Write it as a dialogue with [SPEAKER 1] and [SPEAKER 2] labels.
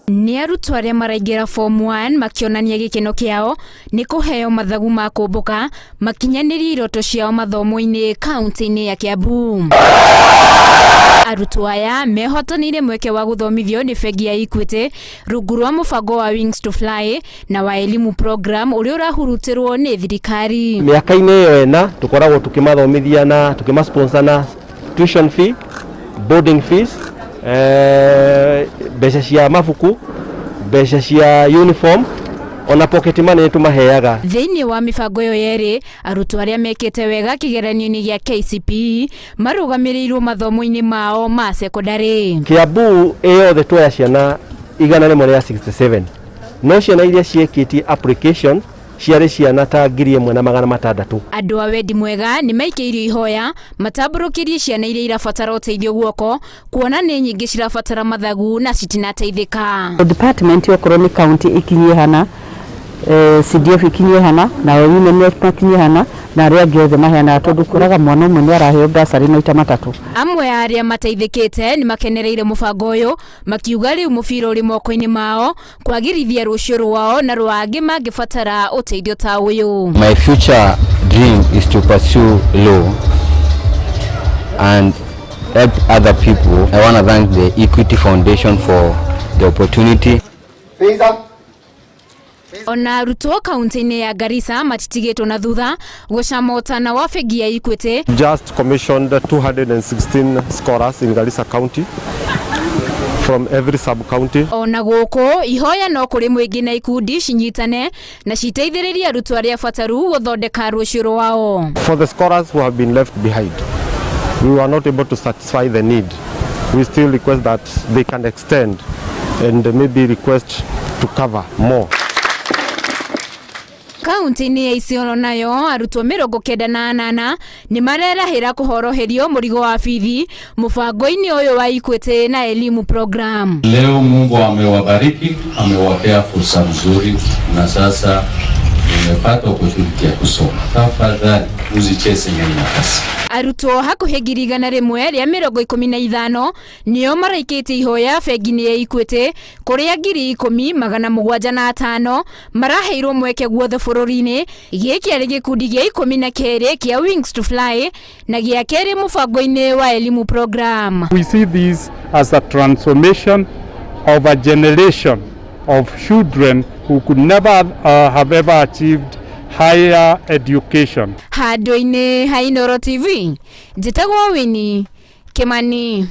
[SPEAKER 1] Nĩ arutwo arĩa maraingĩra form 1 makĩonania gĩkeno kĩao nĩ kũheo mathagu ma kũmbũka makinyanĩrie iroto ciao mathomo-inĩ kaunti-inĩ ya Kiambu. Arutwo aya mehotanĩire mweke wa gũthomithio nĩ bengi ya Equity rungu rwa mũbango wa Wings to Fly na wa Elimu Program ũrĩa ũrahurutĩrwo nĩ thirikari.
[SPEAKER 2] Mĩaka-inĩ ĩyo ĩna tũkoragwo tũkĩmathomithia na tũkĩmasponsor na tuition fee, boarding fees, mbeca cia mabuku, mbeca cia uniform, ona pocket money nĩ tũmaheaga.
[SPEAKER 1] Thĩinĩ wa mĩbango ĩyo yerĩ, arutwo arĩa mekĩte wega kĩgeranio-inĩ gĩa KCPE marũgamĩrĩirwo mathomo-inĩ mao ma sekondarĩ.
[SPEAKER 2] Kiambu ĩyothe tuoya ciana 167, no ciana iria ciĩkĩtie application ciarĩ ciana ta 1600.
[SPEAKER 1] Andũ a wendi mwega nĩ maikĩirio ihoya matambũrũkĩrie ciana iria irabatara ũteithio guoko, kuona nĩ nyingĩ cirabatara mathagu na citinateithĩka.
[SPEAKER 3] Department okorwo nĩ county ikinyie hana, CDF ikinyie hana, na women rep makinyie hana, na arĩa angĩ othe maheanaga, tondũ ũkoraga mwana ũmwe nĩ araheo bursary maita matatũ.
[SPEAKER 1] Amwe a arĩa mateithĩkĩte nĩ makenereire mũbango ũyũ, makiuga rĩu mũbira ũrĩ moko-inĩ mao kwagĩrithia rũciũ rwao na rwa angĩ mangĩbatara ũteithio ta ũyũ.
[SPEAKER 4] My future dream is to pursue law and help other people. I want to thank the Equity Foundation for the opportunity.
[SPEAKER 1] Ona arutwo kaunti-inĩ ya Garissa matitigĩtwo na thutha gũcama ũtana wa bengi ya Equity.
[SPEAKER 5] Just commissioned 216 scholars in Garissa County from every sub-county.
[SPEAKER 1] Ona gũkũ ihoya no kũrĩ mũingĩ na ikundi cinyitane na citeithĩrĩrie arutwo arĩa bataru gũthondeka rũciũ rwao.
[SPEAKER 5] For the scholars who have been left behind, we were not able to satisfy the need. We still request that they can extend and maybe request to cover more.
[SPEAKER 1] Kaunti-inĩ ya Isiolo nayo arutwo 98 nĩ marerahĩra kũhoroherio mũrigo wa bithi mũbango-inĩ ũyũ wa Equity na Elimu Program.
[SPEAKER 6] Leo Mungu amewabariki, amewapea fursa nzuri, na sasa nimepata opportunity ya kusoma. Tafadhali usicheze hiyo nafasi.
[SPEAKER 1] Arutwo hakuhĩ 115,000 nĩo maraikĩtie ihoya bengi-inĩ ya Equity, kũrĩa 10,705 maraheirwo mweke guothe bũrũri-inĩ. Gĩkĩ arĩ gĩkundi gĩa 12 kĩa Wings to Fly na gĩa kerĩ mũbango-inĩ wa Elimu Program.
[SPEAKER 7] We see this as a transformation of a generation of children who could never have ever achieved higher education.
[SPEAKER 1] Handũ-inĩ ha Inooro TV, njĩtagwo Winnie Kimani.